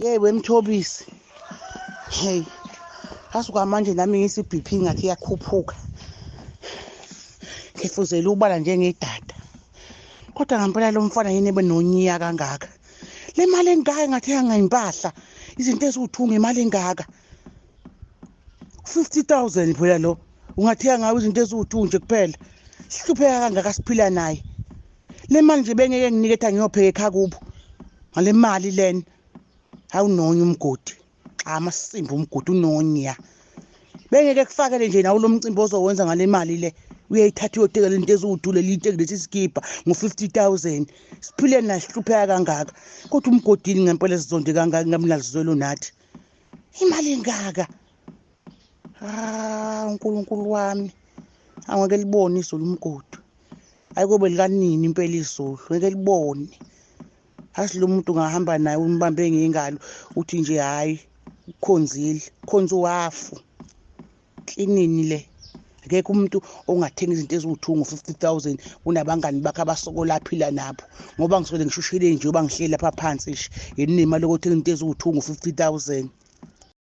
Yebo Mthobisi. Hey. Asuka manje nami ngisi BP ngathi iyakhuphuka. Ngifuzela ubala njengedada. Kodwa ngempela lo mfana yini ebe nonyiya kangaka. Le mali engaka engathenga ngempahla. Izinto eziwuthunga imali engaka. 50,000 phela lo. Ungathenga ngawo izinto eziwuthu nje kuphela. Sihlupheka kangaka siphila naye. Le mali nje bengeke nginiketha ngiyopheka ekhaya kubo. Ngale mali lena. Awunonya umgodi. Xa amasimba umgodi unonya. Bengeke kufakele nje nawo lo mcimbi ozowenza ngale mali le. Uyayithatha uyotekela into eziwudu leli iteki lesi sikibha ngo-50,000. Siphile naye sihlupheka kangaka. Kodwa umgodini ngempela sizonde kangaka ngamnalizwelo nathi. Imali engaka. Ah, uNkulunkulu wami. Angeke libone izulu umgodi. Ayikobe likanini impela izulu, ngeke libone. Asi lo muntu ungahamba naye umbambe ngengalo uthi nje hayi ukhonzile, khonza uhafu. Klinini le. Akekho umuntu ongathenga izinto eziwu-2 ngo-50,000 kunabangani bakhe abasokola aphila nabo. Ngoba ngisuke ngishushele nje uba ngihleli lapha phansi nje. Yena unemali yokuthenga into eziwu-2 ngo-50,000.